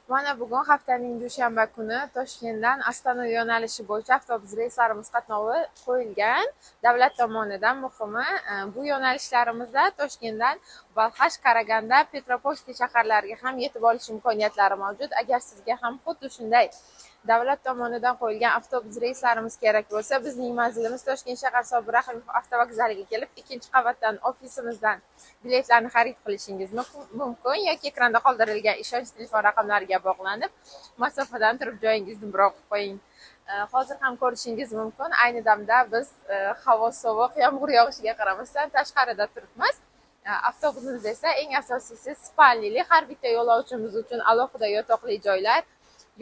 Mana bugun haftaning dushanba kuni Toshkentdan Ostona yo'nalishi bo'yicha avtobus reyslarimiz qatnovi qo'yilgan. Davlat tomonidan muhimi, bu yo'nalishlarimizda Toshkentdan Balxash, Karaganda, Petropavlovsk shaharlariga ham yetib olish imkoniyatlari mavjud. Agar sizga ham xuddi shunday davlat tomonidan qo'yilgan avtobus reyslarimiz kerak bo'lsa, bizning manzilimiz Toshkent shahar Sobir Rahimov avtovokzaliga kelib, 2-qavatdan ofisimizdan biletlarni xarid qilishingiz mumkin yoki ekranda qoldirilgan ishonch telefon raqamlariga bog'lanib, masofadan turib joyingizni birov qilib qo'ying. Hozir ham ko'rishingiz mumkin. Ayni damda biz havo sovuq, yomg'ir yog'ishiga qaramasdan tashqarida turibmiz. Avtobusimiz esa eng asosiysi spalnili, har bitta yo'lovchimiz uchun alohida yotoqli joylar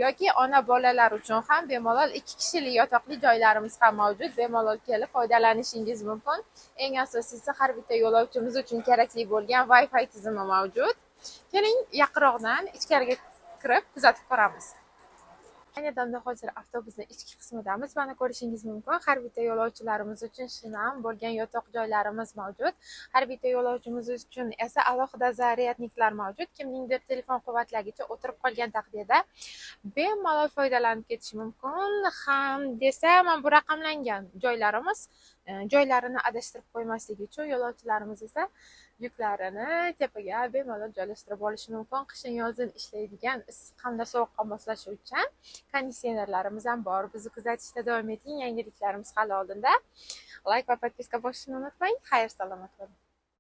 yoki ona bolalar uchun ham bemalol 2 kishilik yotoqli joylarimiz ham mavjud. Bemalol kelib foydalanishingiz mumkin. Eng asosiysi har bitta yo'lovchimiz uchun kerakli bo'lgan Wi-Fi tizimi mavjud. Keling, yaqinroqdan ichkariga kirib kuzatib ko'ramiz. Ayni damda hozir avtobusning ichki qismidamiz. Mana ko'rishingiz mumkin, har bitta yo'lovchilarimiz uchun shinam bo'lgan yotoq joylarimiz mavjud. Har bitta yo'lovchimiz uchun esa alohida zaryadniklar mavjud. Kimningdir telefon quvvatlagichi o'tirib qolgan taqdirda bemalol foydalanib ketish mumkin. Ham desa, mana bu raqamlangan joylarimiz, joylarini adashtirib qo'ymaslik uchun yo'lovchilarimiz esa yuklarini tepaga bemalol joylashtirib olishi mumkin. Qishin yozin ishlaydigan issiq hamda sovuqqa moslashuvchan konditsionerlarimiz ham bor. Bizni kuzatishda davom eting. Yangiliklarimiz hali oldinda. Like va podpiska bosishni unutmang. Xayr, salomat bo'ling.